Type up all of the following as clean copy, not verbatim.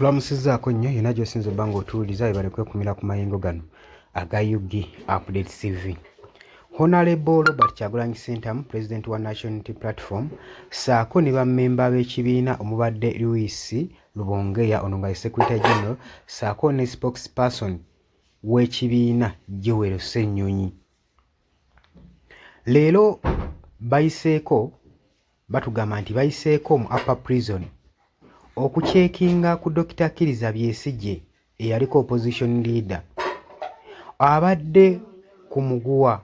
Nkulamusizzaako nnyo yonna gy'osinze obba ng'otuwuliriza, webale kwekumira ku mayengo gano aga UG Update TV. Honorable Robert Kyagulanyi Ssentamu, President wa National Unity Platform, ssaako ne bammemba b'ekibiina omubadde Louis Lubongeya ono nga ye Secretary General ssaako ne spokesperson w'ekibiina Joel Ssenyonyi. Leero bayiseeko batugamba nti bayiseeko mu Upper Prison okucekinga ku Dokita Kiriza Byesigye eyaliko opposition leader abadde ku muguwa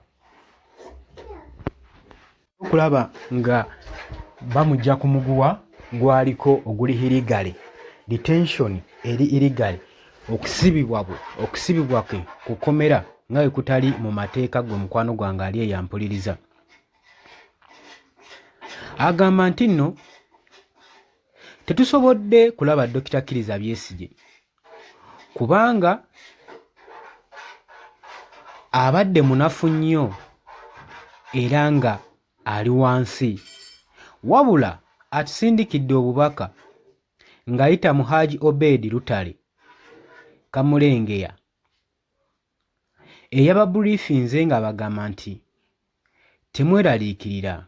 okulaba nga bamujja ku muguwa gwaliko oguli hirigale detention eri irigale okusibibwa bwe okusibibwa kwe kukomera nga bwe kutali mu mateeka gwe mukwano gwange ali eyampuliriza. Agamba nti nno tetusobodde kulaba Dokita Kiriza Byesigye kubanga abadde munafu nnyo era nga ali wansi wabula atusindikidde obubaka ng'ayita mu Haji Obed Lutale Kamulengeya Eyababuliifinze ng'abagamba nti temweraliikirira.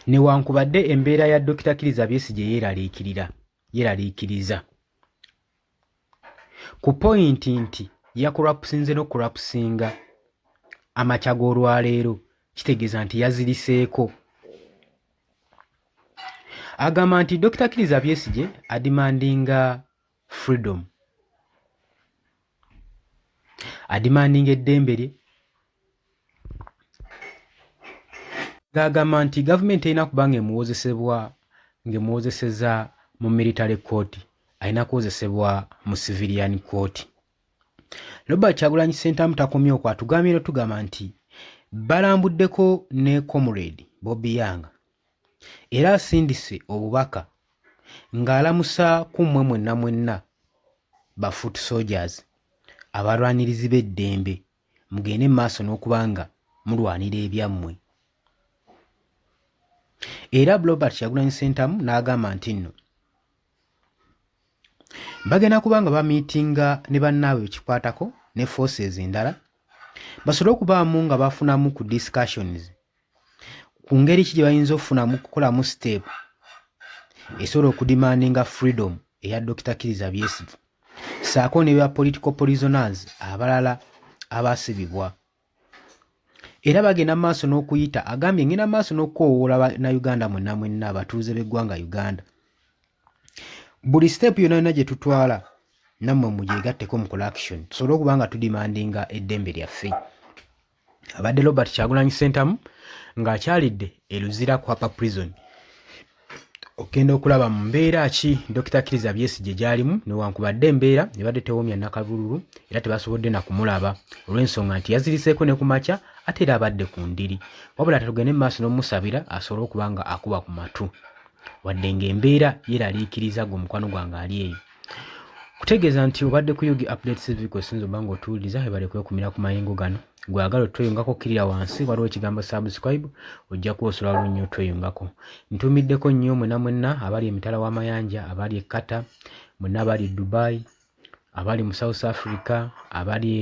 Newankubadde embeera ya Dokita Kiriza Besigye yeeraliikirira yeraliikiriza ku poyinti nti yakurapusinze n'okurapusinga amakya g'olwaleero kitegeeza nti yaziriseeko. Agamba nti Dokita Kiriza Byesigye adimandinga freedom, adimandinga eddembe lye ng'agamba nti gavumenti erina kuba ng'emuwozesebwa ng'emuwozeseza mu military court, alina kuwozesebwa mu civilian court. Robert Kyagulanyi Ssentamu takomye okwo atugambye notugamba nti balambuddeko ne Comrade Bobi Young era asindise obubaka ng'alamusa ku mmwe mwenna mwenna ba foot soldiers abalwanirizi b'eddembe mugende mu maaso n'okuba nga mulwanira ebyammwe. Era Robert Kyagulanyi Ssentamu n'agamba nti nno Bagenda kuba nga bamiitinga ne bannaabwe bekikwatako ne forces endala basobole okubaamu nga bafunamu ku discussions ku ngeri ki gye bayinza okufunamu kukolamu step esobola okudimandinga freedom eya Dokita Kiriza Byesigye ssaako ne ba political prisoners abalala abaasibibwa. Era bagenda mu maaso n'okuyita agambye ngenda mu maaso n'okukoowoola bannayuganda mwenna mwenna abatuuze b'eggwanga Uganda buli step yonna yonna gye tutwala nammwe mugyegatteko mukole action tusobole okuba nga tudimandinga eddembe lyaffe. Abadde Robert Kyagulanyi Ssentamu ng'akyalidde e Luzira ku Upper Prison okugenda okulaba mu mbeera ki Dokita Kiriza Byesigye gy'alimu newankubadde embeera ebadde tewoomya nakabululu era tebasobodde na kumulaba olw'ensonga nti yaziriseeko ne ku makya ate era abadde ku ndiri wabula tatugende mu maaso n'omumusabira asobole okuba nga akuba ku matu wadde ng'embeera yeeraliikiriza gwe omukwano gwange ali eyo kutegeeza nti obadde ku Ug Updates TV kwesinza oba nga otuwuliriza webale kwekumira ku mayengo gano gwe agala otweyungako kkirira wansi waliwo ekigambo subscribe ojja kuba osobola lunnyo otweyungako ntuumiddeko nnyo mwena mwenna abali emitala w'amayanja abali e Qatar mwenna abali e Dubai abali mu South Africa abali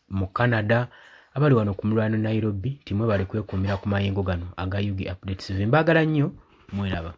mu Canada abali wano ku mulwano Nairobi timwebale kwekuumira ku mayengo gano aga Ug Updates TV mbaagala nnyo mweraba.